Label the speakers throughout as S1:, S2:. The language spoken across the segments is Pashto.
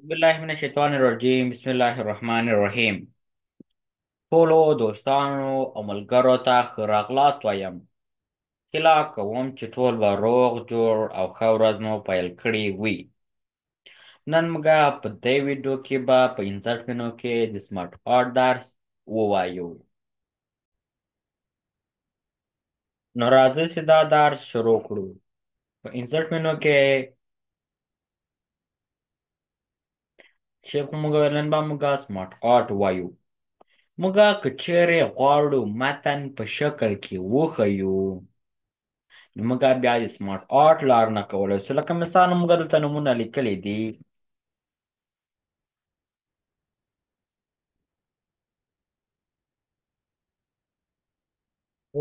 S1: بالله من الشیطان الرجیم، بسم الله الرحمن الرحیم. ټولو دوستانو او ملګرو ته ښه راغلاست وایم. هیله کوم چې ټول به روغ جوړ او ښه ورځ مو پیل کړې وي. نن موږ په دې ویډیو کې به په insert menu کې د smart art درس ووایو. نو راځئ چې دا درس شروع کړو. په insert menu کې چې موږ نن به موږ smart art وایو. موږ که چیرې غواړو متن په شکل کې وښیو، نو موږ بیا د smart art لار نه کولی شو. لکه مثال موږ دلته نومونه لیکلي دي.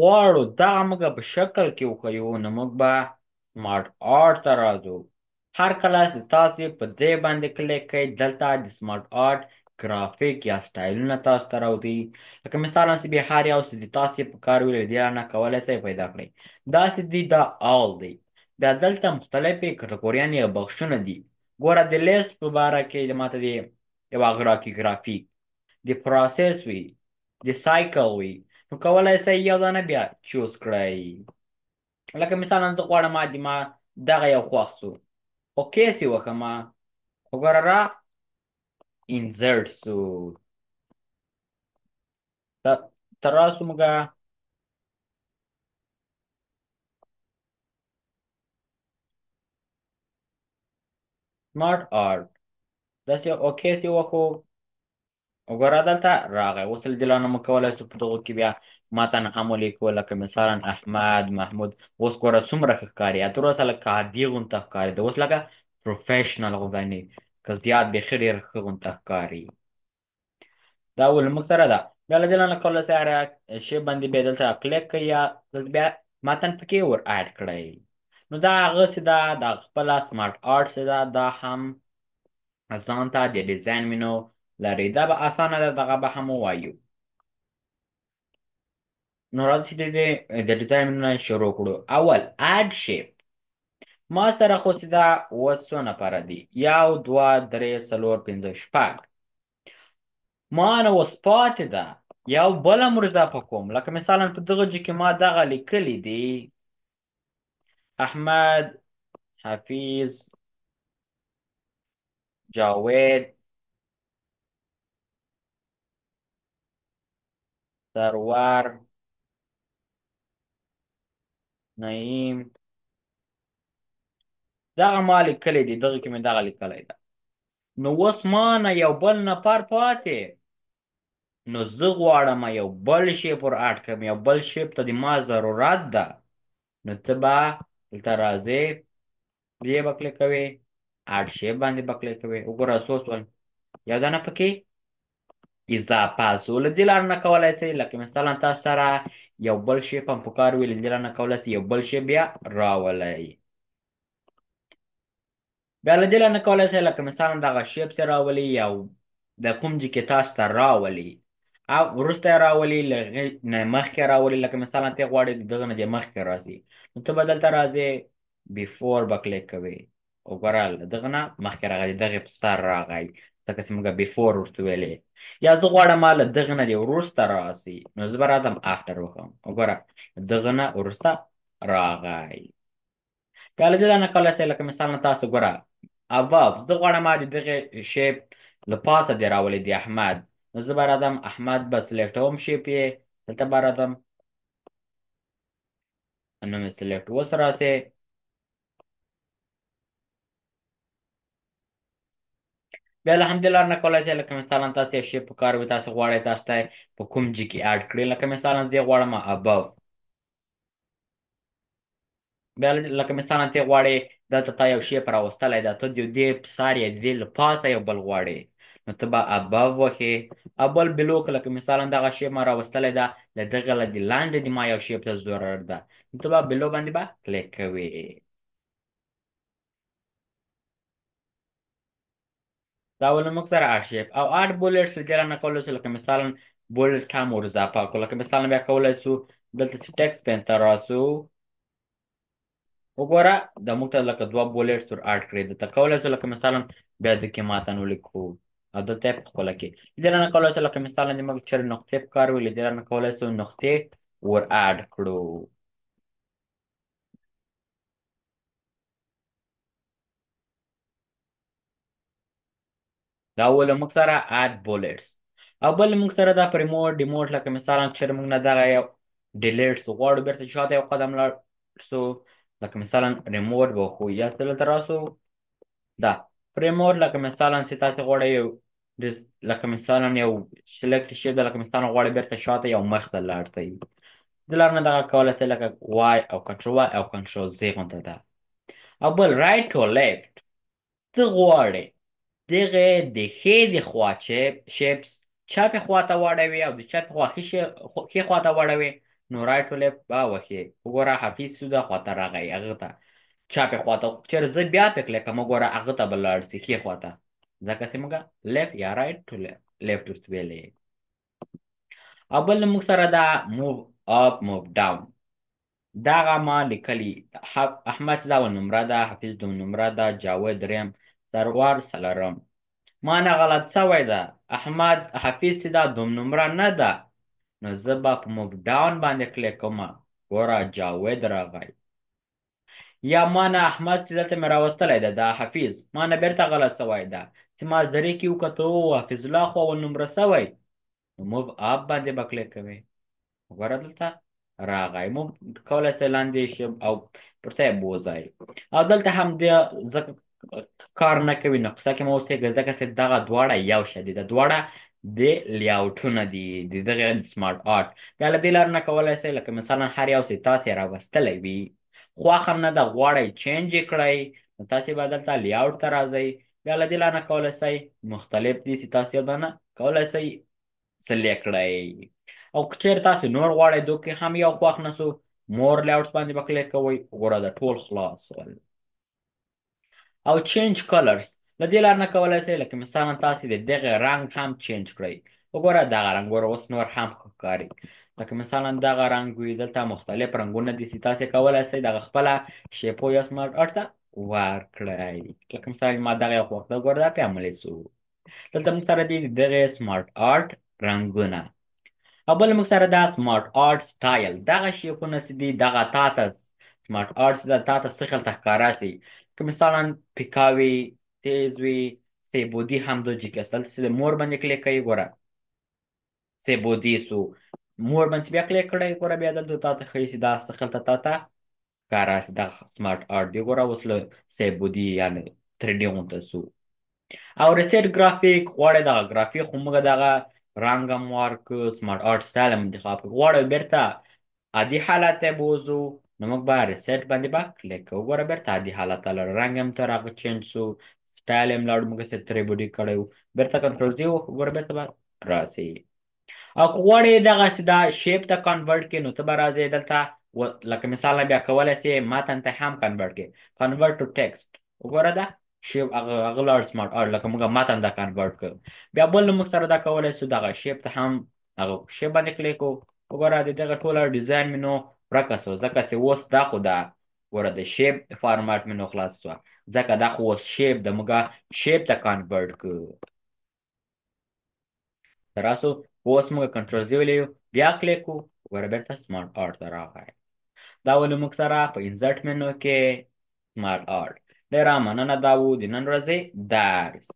S1: غواړو دغه موږ په شکل کې وښیو، نو موږ به smart art ته راځو. هر کله چې تاسې په دې باندې کلیک کړئ، دلته د smart art graphic یا سټایلونه تاسو ته راوځي. لکه مثلا چې بیا هر یو څه د تاسې په کار وي، له دې نه کولی شئ پیدا کړئ. داسې دي، دا all دی. بیا دلته مختلفې کټګوریانې یا بخشونه دي. ګوره د لیست په باره کې د ماته دی یو ګرافیک، د process وي، د cycle وي، نو کولی شئ یو دانه بیا choose کړئ. لکه مثلا زه غواړم د ما دغه یو خوښ سو، okay سي وښم، خو ګوره را insert سو. تر راسو موږ smart art داسې okay سي وښو، وګوره دلته راغی. اوس له دې لارې موږ کولی شو په دغو کې بیا متن هم ولیکو، لکه مثلا احمد، محمود. اوس ګوره څومره ښه ښکاري، تر اوسه لکه عادي غونته ښکاري، اوس لکه professional غوندې، که زیات بیخي ډېر ښه غونته ښکاري. دا ول موږ سره ده. بیا له دې لارې کولی شئ هر شی باندې بیا دلته کلیک کړئ، یا دلته بیا متن پکې ور add کړئ. نو دا هغه څه ده، دا خپله smart art څه ده، دا هم ځان ته د design menu لري. دا به اسانه ده، دغه به هم ووایو. نو راځئ چې د design menu نه شروع کړو. اول add shape. ما سره خو چې دا اوس څو نفره دي؟ 1 2 3 4 5 6. ما نه اوس پاتې ده یو بل هم ور اضافه کوم. لکه مثلا په دغه ځای کې ما دغه لیکلي دي، احمد، حفیظ، جاوید، سرور، نعیم. دغه ما لیکلی دی، دغه کې مې دغه لیکلی ده. نو اوس ما نه یو بل نفر پاتې، نو زه غواړم یو بل shape ور add کړم، یو بل shape ته د ما ضرورت ده. نو ته به دلته راځې، دې به کلیک کوې، add shape باندې به کلیک کوې. وګوره څو سول، یو دانه پکې اضافه سو. له دې لارې نه کولی شئ، لکه مثلا تاسو سره یو بل shape هم پکار وي، له دې لارې نه کولی شئ یو بل shape بیا راولئ. بیا له دې لارې نه کولی شئ، لکه مثلا دغه shape سره راولي، یو د کوم ځای کې تاسو ته راولي او وروسته یې راولي، له هغې نه مخکې راولي. لکه مثلا ته غواړې د دغه نه دې مخکې راسي، نو ته به دلته راځې، before به کلیک کوې. وګوره له دغه نه مخکې راغی، د دغې په سر راغی، ځکه چې موږ before ورته ویلې. یا زه غواړم ما له دغه نه دې وروسته راسي، نو زه به راځم after وکړم. وګوره دغه نه وروسته راغی. بیا له دې نه کولی شئ، لکه مثلا تاسو ګوره above، زه غواړم ما د دغې shape له پاسه دې راولي د احمد، نو زه به راځم احمد به select وم shape یې، دلته به راځم نو مې select اوس راسي. بیا له همدې لارې نه کولی شئ، لکه مثلا تاسو یو shape په کار وي، تاسو غواړئ تاسو ته په کوم ځای کې add کړئ. لکه مثلا زه غواړم above. بیا لکه مثلا ته غواړې دلته تا یو shape راوستلی ده، ته د دې په سر یا د دې له پاسه یو بل غواړې، نو ته به above وښې او بل below. که لکه مثلا دغه shape ما راوستلی ده، له دغه له دې لاندې د ما یو shape ته ضرورت ده، نو ته به below باندې به کلیک کوې. دا ول موږ سره add shape او add bullets له دې نه کولی شو، لکه مثلا bullets هم ور اضافه کړو. لکه مثلا بیا کولی شو دلته چې text pane ته راسو، وګوره دا موږ ته لکه دوه bullets ور add کړې. دلته کولی شو لکه مثلا بیا د کې متن ولیکو او دلته یې په خپله کې دې نه کولی شو لکه مثلا د موږ چېرې نقطې په کار وي، له دې نه کولی شو نقطې ور add کړو. دا ول موږ سره add bullets. او بل موږ سره دا promote demote لکه مثلا چېرې موږ نه دغه یو delete سو غواړو بېرته شاته یو قدم لاړ سو، لکه مثلا ریموټ به خو یا څه دلته راسو، دا promote لکه مثلا چې تاسې غواړئ یو لکه مثلا یو select shape ده، لکه مثلا غواړئ بېرته شاته یو مخ ته لاړ سئ، د لار نه دغه کولی سئ لکه Y او control Y او control Z غونته ده. او بل right to left، ته غواړې دغه د ښې د خوا shapes چپې خوا ته واړوي او د چپې خوا ښې خوا ته واړوي، نو right to left به وښې. وګوره حفیظ سوده خوا ته راغی، هغه ته چپې خوا ته، چېرې زه بیا پې کلیک کوم وګوره هغه ته به لاړ سي ښې خوا ته، ځکه چې موږ left یا right to left ورته ویلی. او بل موږ سره دا move up move down، دغه ما لیکلی احمد دا و نمره ده، حفیظ دوم نمره ده، جاوید دریم، سرور څلورم. ما نه غلط سوی ده، احمد حفیظ چې دا دوم نمره نه ده، نو زه به په move down باندې کلیک کوم، ګوره جاوید راغی. یا ما نه احمد چې دلته مې راوستلی ده، دا حفیظ ما نه بیرته غلط سوی ده، چې ما زرې کې وکتو حفیظ الله خو اول نمره سوی، نو move up باندې به کلیک کوې، وګوره دلته راغی. موږ کولی سئ لاندې شم او پورته یې بوځئ. او دلته هم د ځکه کار نه کوي نو قصه کې مو اوس کېږي، ځکه چې دغه دواړه یو شی دي، دا دواړه د layout ونه دي د دغه smart art. بیا له دې لارې نه کولی سئ لکه مثلا هر یو څه تاسې راوستلی وي، خوښه هم نه ده غواړئ change یې کړئ، نو تاسې به دلته layout ته راځئ. بیا له دې لارې نه کولی سئ مختلف دي چې تاسې یو دانه کولی سئ select کړئ. او که چېرې تاسې نور غواړئ دو کې هم یو خوښ نه سو، more layouts باندې به کلیک کوئ، وګوره دا ټول خلاص سول. او change colors له دې لارې نه کولی سئ لکه مثلا تاسې د دغه رنګ هم change کړئ، وګوره دغه رنګ ګوره اوس نور هم ښه ښکاري. لکه مثلا دغه رنګ وي، دلته مختلف رنګونه دي چې تاسې کولی سئ دغه خپله shape یا smart art ته ورکړئ. لکه مثلا ما دغه یو خوښ ده، ګوره دا پرې عملي سو. دلته موږ سره دي دغه smart art رنګونه. او بل موږ سره دا smart art style، دغه shape ونه چې دي دغه تا ته smart art دا تا ته څه خلته ښکاره سي، که مثلا پیکا وي، تیز وي، سه بعدی هم دو جي کې دلته چې more باندې کلیک کوي ګوره سه بعدی سو، more باندې بیا کلیک کړئ ګوره بیا دلته تا ته ښیي چې دا څه خلته تا ته ښکاره سي، دغه smart art دی ګوره اوس له سه بعدی یعنې 3D غونته سو. او reset graphic غواړی دغه ګرافیک خو موږ دغه رنګ هم ورکړو، smart art style هم انتخاب کړو، غواړو بیرته عادي حالت ته بوځو، نو موږ به reset باندې به کلیک کوو، ګوره بیرته عادي حالت ته لاړو، رنګ هم تر هغه change سو، سټایل هم لاړو، موږ څه ترې بډي کړی وو، بیرته control Z وکړو، ګوره بیرته به راسي. او که غواړې دغسې دا shape ته convert کړې، نو ته به راځې دلته لکه مثال بیا کولی سې متن ته هم convert کړې، convert to text، وګوره دا shape هغه لاړ smart art لکه موږ متن دا convert کړو. بیا بل موږ سره دا کولی سو دغه shape ته هم هغه shape باندې کلیک کړو، وګوره د دغه ټوله design مې نو ورکه سو، ځکه چې اوس دا خو دا ګوره د shape format مې نو خلاص سوه، ځکه دا خو اوس shape د موږ shape ته convert کړو. راسو اوس موږ control Z ویلی بیا کلیک کړو، وګوره بیرته smart art ته راغی. دا ولې موږ سره په insert menu کې smart art. ډېره مننه، دا و د نن ورځې درس.